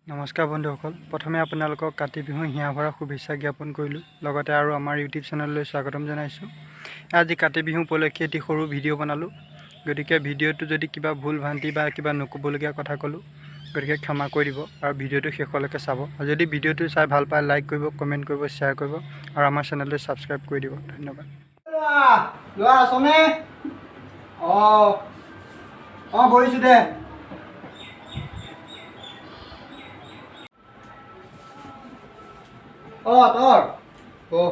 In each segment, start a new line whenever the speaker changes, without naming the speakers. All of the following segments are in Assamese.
নমস্কাৰ বন্ধুসকল, প্ৰথমে আপোনালোকক কাতি বিহুৰ হিয়া ভৰা শুভেচ্ছা জ্ঞাপন কৰিলোঁ, লগতে আৰু আমাৰ ইউটিউব চেনেললৈ স্বাগতম জনাইছোঁ। আজি কাতি বিহু উপলক্ষে এটি সৰু ভিডিঅ' বনালোঁ। গতিকে ভিডিঅ'টো যদি কিবা ভুল ভ্ৰান্তি বা কিবা নক'বলগীয়া কথা ক'লোঁ, গতিকে ক্ষমা কৰি দিব আৰু ভিডিঅ'টো শেষলৈকে চাব। আৰু যদি ভিডিঅ'টো চাই ভাল পায়, লাইক কৰিব, কমেণ্ট কৰিব, শ্বেয়াৰ কৰিব আৰু আমাৰ চেনেলটো ছাবস্ক্ৰাইব কৰি দিব। ধন্যবাদ।
ল'ৰা আছনে? অঁ অঁ বহিছোঁ দে। অঁ, তোৰ অঁ,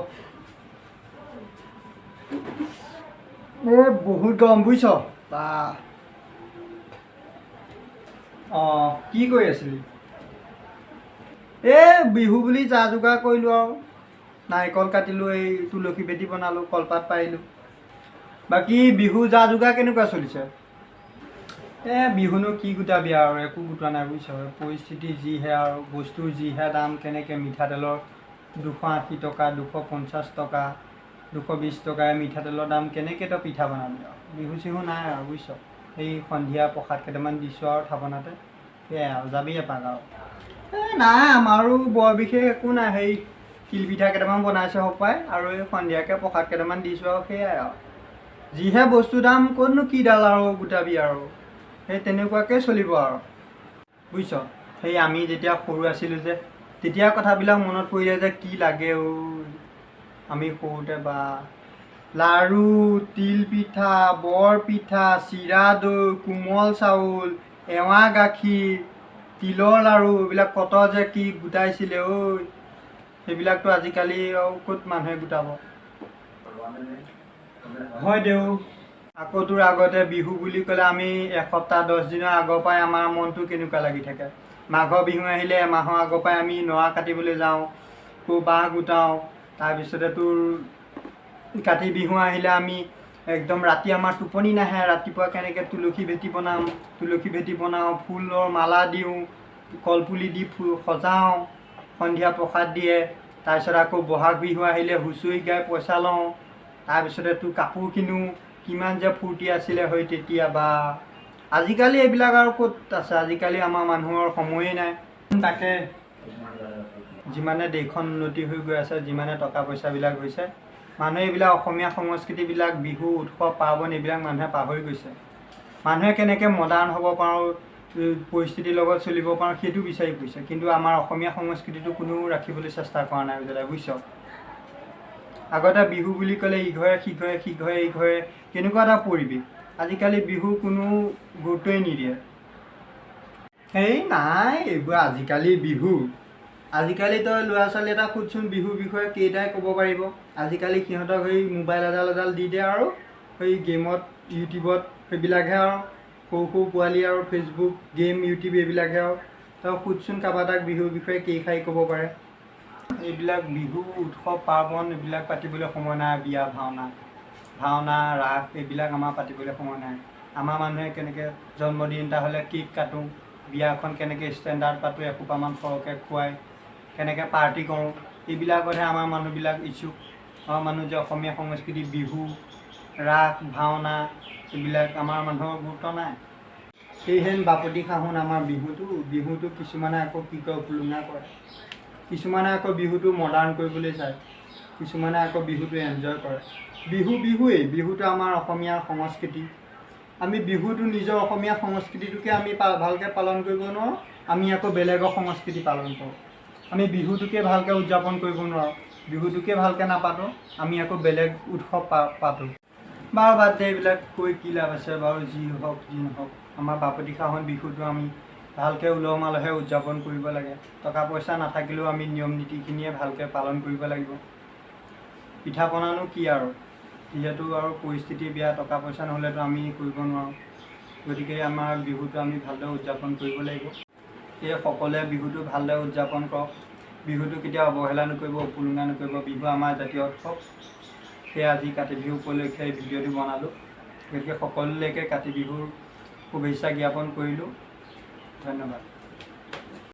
এই বহুত গৰম বুজিছ বা।
অঁ, কি কৰি আছিলি?
এই বিহু বুলি যা যোগাৰ কৰিলোঁ আৰু নাৰিকল কাটিলোঁ, এই তুলসী ভেটি বনালোঁ, কলপাত পাৰিলোঁ। বাকী বিহু যা যোগাৰ কেনেকুৱা চলিছে?
এই বিহুনো কি গোটাবি আৰু, একো গোটোৱা নাই বুজিছ। পৰিস্থিতি যিহে আৰু বস্তুৰ যিহে দাম, কেনেকৈ মিঠাতেলৰ 280 টকা, 250 টকা, 220 টকা মিঠাতেলৰ দাম, কেনেকৈ তই পিঠা বনাবি? আৰু বিহু চিহু নাই আৰু বুজিছ। সেই সন্ধিয়া প্ৰসাদ কেইটামান দিছোঁ আৰু থাপনাতে, সেয়াই আৰু। যাবি এপাক আৰু?
এই নাই, আমাৰো বৰ বিশেষ একো নাই। সেই তিলপিঠা কেইটামান বনাইছে হপায় আৰু এই সন্ধিয়াকৈ প্ৰসাদ কেইটামান দিছোঁ আৰু সেয়াই আৰু। যিহে বস্তুৰ দাম, ক'তনো কিডাল আৰু গোটাবি আৰু, সেই তেনেকুৱাকৈ চলিব আৰু বুজিছ।
সেই আমি যেতিয়া সৰু আছিলোঁ যে, তেতিয়া কথাবিলাক মনত পৰিলে যে কি লাগে অ'। আমি সৰুতে বা
লাড়ু, তিলপিঠা, বৰপিঠা, চিৰা দৈ, কোমল চাউল, এৱা গাখীৰ, তিলৰ লাড়ু, এইবিলাক কত যে কি গোটাইছিলে ঐ। সেইবিলাকতো আজিকালি আৰু ক'ত মানুহে গোটাব?
হয় দেউ।
আকৌ তোৰ আগতে বিহু বুলি ক'লে আমি এসপ্তাহ 10 দিনৰ আগৰ পৰাই আমাৰ মনটো কেনেকুৱা লাগি থাকে। মাঘৰ বিহু আহিলে এমাহৰ আগৰ পৰাই আমি নৰা কাটিবলৈ যাওঁ, আকৌ বাঁহ গোটাওঁ। তাৰপিছতে তোৰ কাতি বিহু আহিলে আমি একদম ৰাতি আমাৰ টোপনি নাহে, ৰাতিপুৱা কেনেকৈ তুলসী ভেটি বনাম। তুলসী ভেটি বনাওঁ, ফুলৰ মালা দিওঁ, কলপুলি দি ফুল সজাওঁ, সন্ধিয়া প্ৰসাদ দিয়ে। তাৰপিছত আকৌ বহাগ বিহু আহিলে হুঁচৰি গাই পইচা লওঁ, তাৰপিছতে তোৰ কাপোৰ কিনো। কিমান যে ফূৰ্তি আছিলে হয় তেতিয়া বা। আজিকালি এইবিলাক আৰু ক'ত আছে? আজিকালি আমাৰ মানুহৰ সময়েই নাই।
তাকে, যিমানে দেশখন উন্নতি হৈ গৈ আছে, যিমানে টকা পইচাবিলাক হৈছে, মানুহে এইবিলাক অসমীয়া সংস্কৃতিবিলাক, বিহু উৎসৱ পাৰ্বণ এইবিলাক মানুহে পাহৰি গৈছে। মানুহে কেনেকৈ মডাৰ্ণ হ'ব পাৰোঁ, পৰিস্থিতিৰ লগত চলিব পাৰোঁ, সেইটো বিচাৰি ফুৰিছে। কিন্তু আমাৰ অসমীয়া সংস্কৃতিটো কোনেও ৰাখিবলৈ চেষ্টা কৰা নাই বুজিলে, বুজিছ। আগতে বিহু বুলি ক'লে ইঘৰে সিঘৰে, সিঘৰে ইঘৰে, কেনেকুৱা এটা পৰিৱেশ। আজিকালি বিহু কোনো গুৰুত্বই নিদিয়ে।
সেই নাই এইবোৰ আজিকালি বিহু। আজিকালি তই ল'ৰা ছোৱালী এটা সোধচোন বিহুৰ বিষয়ে, কেইটাই ক'ব পাৰিব? আজিকালি সিহঁতক সেই মোবাইল এডাল এডাল দি দিয়ে আৰু সেই গেমত, ইউটিউবত সেইবিলাকহে আৰু। সৰু সৰু পোৱালি আৰু ফেচবুক, গেম, ইউটিউব এইবিলাকহে আৰু। তই সোধচোন কাৰোবাৰ এটাক বিহুৰ বিষয়ে কেইষাৰি ক'ব পাৰে।
এইবিলাক বিহু উৎসৱ পাৰ্বণ এইবিলাক পাতিবলৈ সময় নাই। বিয়া, ভাওনা ভাওনা ৰাস এইবিলাক আমাৰ পাতিবলৈ সময় নাই। আমাৰ মানুহে কেনেকৈ জন্মদিন এটা হ'লে কেক কাটোঁ, বিয়াখন কেনেকৈ ষ্টেণ্ডাৰ্ড পাতোঁ, এসোপামান সৰহকৈ খুৱাই কেনেকৈ পাৰ্টি কৰোঁ, এইবিলাকতহে আমাৰ মানুহবিলাক ইচ্ছুক। আমাৰ মানুহ যে অসমীয়া সংস্কৃতি, বিহু, ৰাস, ভাওনা এইবিলাক আমাৰ মানুহৰ গুৰুত্ব নাই।
সেইহেন বাপতি সাহোন আমাৰ বিহুটো, বিহুটো কিছুমানে আকৌ কি কয়, উপলুঙা কৰে। কিছুমানে আকৌ বিহুটো মডাৰ্ণ কৰিবলৈ চায়, কিছুমানে আকৌ বিহুটো এনজয় কৰে। বিহু বিহুৱেই, বিহুটো আমাৰ অসমীয়া সংস্কৃতি। আমি বিহুটো নিজৰ অসমীয়া সংস্কৃতিটোকে আমি ভালকৈ পালন কৰিব নোৱাৰোঁ, আমি আকৌ বেলেগৰ সংস্কৃতি পালন কৰোঁ। আমি বিহুটোকে ভালকৈ উদযাপন কৰিব নোৱাৰোঁ, বিহুটোকে ভালকৈ নাপাতোঁ, আমি আকৌ বেলেগ উৎসৱ পাতোঁ। বাৰু বাদ দে, এইবিলাক কৈ কি লাভ আছে? বাৰু যি হওক যি নহওক, আমাৰ বাপতি সাহোন বিহুটো আমি ভালকৈ উলহ মালহে উদযাপন কৰিব লাগে। টকা পইচা নাথাকিলেও আমি নিয়ম নীতিখিনিয়ে ভালকৈ পালন কৰিব লাগিব। পিঠা পনানো কি আৰু, যিহেতু আৰু পৰিস্থিতি বেয়া, টকা পইচা নহ'লেতো আমি কৰিব নোৱাৰোঁ। গতিকে আমাৰ বিহুটো আমি ভালদৰে উদযাপন কৰিব লাগিব। সেয়ে সকলোৱে বিহুটো ভালদৰে উদযাপন কৰক। বিহুটো কেতিয়াও অৱহেলা নকৰিব, উপলুঙা নকৰিব। বিহু আমাৰ জাতীয় উৎসৱ। সেয়ে আজি কাতি বিহু উপলক্ষে এই ভিডিঅ'টো বনালোঁ। গতিকে সকলোলৈকে কাতি বিহুৰ শুভেচ্ছা জ্ঞাপন কৰিলোঁ। ধন্যবাদ।